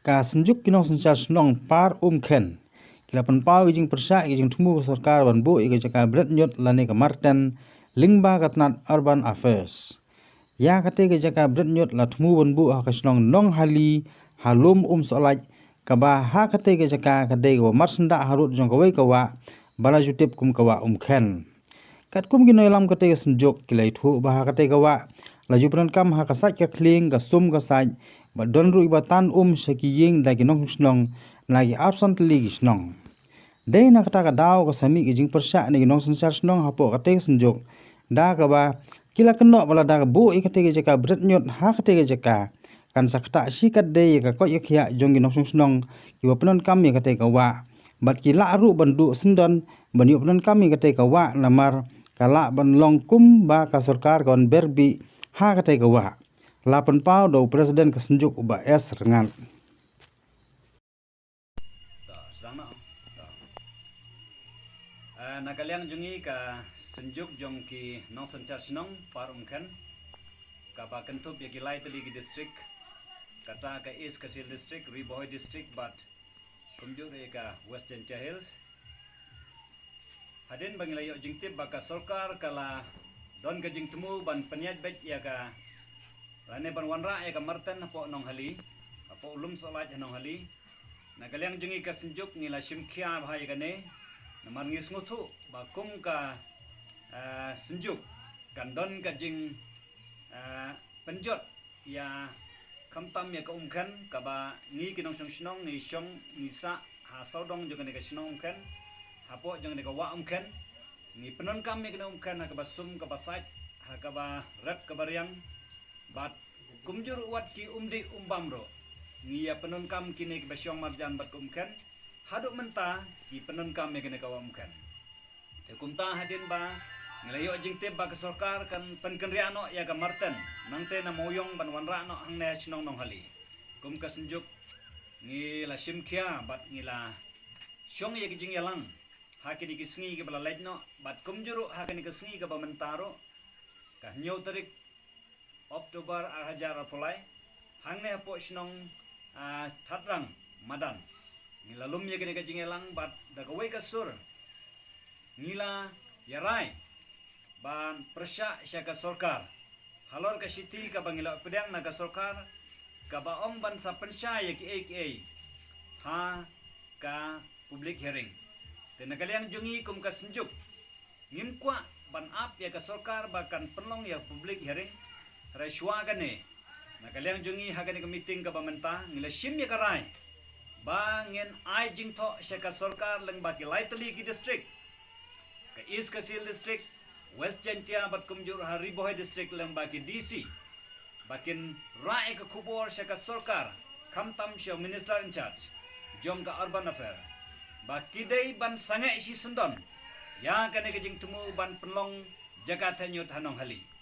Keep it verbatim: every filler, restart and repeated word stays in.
Ka Synjuk ki Nongsynshar Shnong Par Umkhen ki la pynpaw ki jingpyrshah ki jingthmu ka sorkar ban buh ïa ka jaka bret ñiut lane ka marten lyngba ka tnat Urban Affairs. Ïa katei ka jaka bret ñiut la thmu ban buh ha ka shnong Nonghali ha lum Umsohlait, kaba ha katei ka jaka ka dei kaba marsyndah harud jong kawei ka wah ba la ju tip kum ka wah Umkhen. Katkum ki nongïalam katei ka Synjuk ki la ïathuh ba ha katei ka wah la ju pyndonkam ha ka sait ka khlieng, ka sum ka sait, bad don ruh kiba tan um sha ki ïing da ki nongshnong na ki arphew san tylli ki shnong. Dei na kata ka daw ka sa mih ka jingpyrshah na ki nongsynshar shnong hapoh katei ka Synjuk, da kaba ki la kynnoh ba lada ka buh ïa katei ka jaka bret ñiut ha katei ka jaka, kan sa ktah shikatdei ïa ka koit ka khiah jong ki nongshnong kiba pyndonkam ïa katei ka wah, bad ki lah ruh ban duh syndon ban ïoh pyndonkam ïa katei ka wah, namar ka lah ban long kumba ka sorkar ka wan ber bih ha katei ka wah. La pynpaw da u President ka Synjuk, u Bah S Rngat. To, sdang noh. To. Ah, na ka liang jong ngi ka Synjuk jong ki Nongsynshar Shnong Par Umkhen, kaba kynthup ïa ki lai tylli ki district, kata ka East Khasi Hills District, Ri Bhoi District, bad kumjuh ruh ïa ka West Jaintia Hills. Hadien ba ngi la ïoh jingtip ba ka sorkar ka la don ka jingthmu ban pynïaid beit ïa ka, lane ban wanrah ïa ka marten hapoh Nonghali, hapoh Lumsohlait ha Nonghali, na ka liang jong ngi ka Synjuk ngi la shim khia bha ïa kane, namar ngi sngewthuh ba kum ka, ah, Synjuk kan don ka jing, ah, pynjot ïa khamtam ïa ka Umkhen, kaba ngi ki nongshong shnong ngi shong ngi sah ha sawdong jong kane ka shnong Umkhen, hapoh jong kane ka wah Umkhen. Ngi pyndonkam ïa kane Umkhen ha kaba sum kaba sait, ha kaba rep kaba riang, bad kumjuh ruh wat ki umdih umbam ruh ngi ïa pyndonkam kine kiba shong marjan bad ka Umkhen. Haduh mynta ki pyndonkam ïa kane ka wah Umkhen. Te kumta hadien ba ngi la ïoh jingtip ba ka sorkar kan pynkynriah noh ïa ka marten, nangta na Mawïong ban wanrah noh hangne ha shnong Nonghali, kum ka Synjuk ngi la shim khia bad ngi la shong ïa ki jingïalang ha kine ki sngi kiba la leit noh, bad kumjuh ruh ha kane ka sngi kaba mynta ruh, ka hynñiew tarik October ar hajar arphew lai, hangne hapoh shnong, ah, Thadrang Madan, ngi la lum ïa kane ka jingïalang bad da kawei ka sur ngi la ïarai ban pyrshah sha ka sorkar halor ka shithi kaba ngi la pdiang na ka sorkar, kaba ong ban sa pynshai ïa kiei kiei ha ka public hearing. Te na ka liang jong ngi kum ka Synjuk, ngim kwah ban ap ïa ka sorkar ba kan pynlong ïa public hearing. Hynrei shuwa kane, na ka liang jong ngi ha kane ka meeting kaba mynta ngi la shim ïa ka rai ba ngin ai jingthoh sha ka sorkar lyngba ki lai tylli ki district, ka East Khasi Hills District, West Jaintia bad kumjuh ha Ri Bhoi District lyngba ki D C, ba kin rah ïa ka khubor sha ka sorkar, khamtam sha u Minister in charge jong ka Urban Affair, ba ki dei ban sangeh shisyndon ïa kane ka jingthmu ban pynlong jaka theh ñiut ha Nonghali.